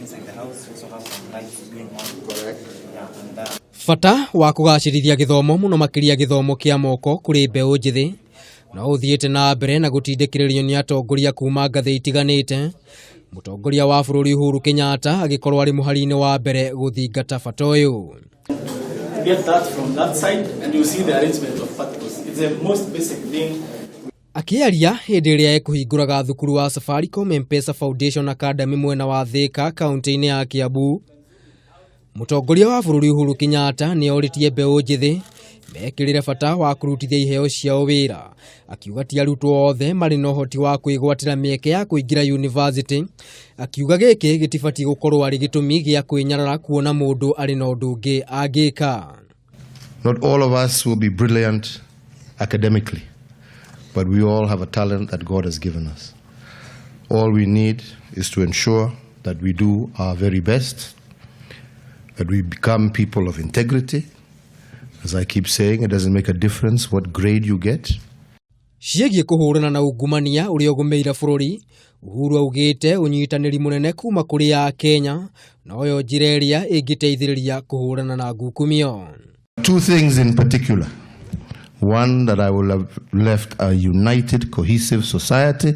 Inside the house, we also have some lights going on. Correct. Yeah, and Bata wa kũgacĩrithia gĩthomo mũno makĩria gĩthomo kĩa moko kũrĩ mbeũ njĩthĩ no ũthiĩte na mbere na gũtindĩkĩrĩrio nĩ atongoria kuma ngathĩ itiganĩte. Mũtongoria wa bũrũri Uhuru Kenyatta agĩkorwo arĩ mũhari-inĩ wa mbere gũthingata bata ũyũ. Get that from that side and you see the arrangement of particles. It's the most basic thing. Akĩaria hĩndĩ ĩrĩa ekũhingũraga thukuru wa Safaricom M-Pesa Foundation Academy mwena wa Thika kaunti-inĩ ya Kiambu, mũtongoria wa bũrũri Uhuru Kenyatta nĩ orĩtie mbeũ njĩthĩ mekĩrĩre bata wa kũrutithia iheo ciao wĩra, akiuga ti arutwo othe marĩ na ũhoti wa kwĩgwatĩra mĩeke ya kũingĩra university, akiuga gĩkĩ gĩtibatiĩ gũkorwo arĩ gĩtũmi gĩa kwĩnyarara kuona mũndũ arĩ na ũndũ ũngĩ angĩka. Not all of us will be brilliant academically, but we all have a talent that God has given us. All we need is to ensure that we do our very best, that we become people of integrity. As I keep saying, it doesn't make a difference what grade you get. Ciĩgiĩ kũhũrana na ungumania ũrĩa ũgũmĩire bũrũri, Uhuru augĩte ũnyitanĩri mũnene kuma kũrĩ Akenya noyo njĩra ĩrĩa ĩngĩteithĩrĩria kũhũrana na ngukumio. Two things in particular. One, that I will have left a united, cohesive society.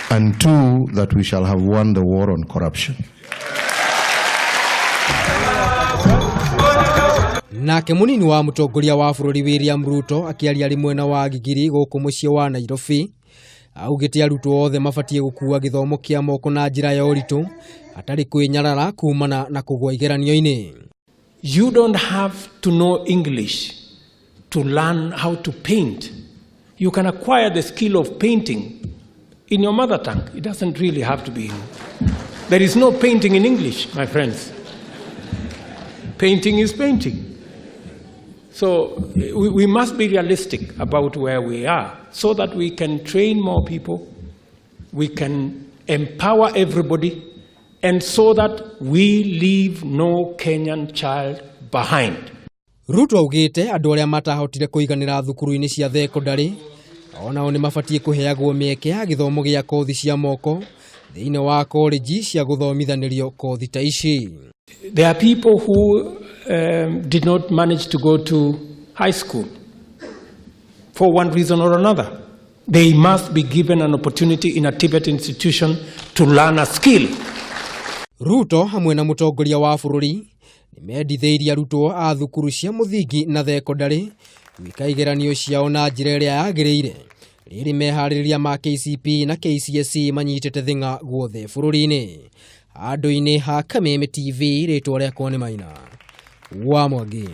And two, that we shall have won the war on corruption. Nake mũnini wa mũtongoria wa bũrũri William Ruto akĩaria arĩ mwena wa Gigiri gũkũ mũciĩ wa Nairobi, augĩte arutwo othe mabatiĩ gũkua gĩthomo kĩa moko na njĩra ya ũritũ hatarĩ kwĩnyarara kumana na kũgũa igeranio-inĩ. You don't have to know English to learn how to paint. You can acquire the skill of painting in your mother tongue. It doesn't really have to be in. There is no painting in English, my friends. Painting is painting. So we must be realistic about where we are so that we can train more people, we can empower everybody, and so that we leave no Kenyan child behind. Ruto augĩte andũ arĩa matahotire kũiganĩra thukuru-inĩ cia thekondarĩ onao nĩ mabatiĩ kũheagwo mĩeke ya gĩthomo gĩa kothi cia moko thĩinĩ wa koreji cia gũthomithanĩrio kothi ta ici. There are people who did not manage to go to high school for one reason or another. They must be given an opportunity in a TVET institution to learn a skill. Ruto hamwe na mũtongoria wa bũrũri nĩ mendithĩirie arutwo a thukuru cia mũthingi na thekondarĩ gwĩka igeranio ciao na njĩra ĩrĩa yagĩrĩire rĩrĩ meharĩrĩria ma KCPE na KCSE manyitĩte thing'a guothe bũrũri-inĩ. Handũ-inĩ ha Kameme TV, rĩtwa rĩakwa nĩ Maina wa Mwangi.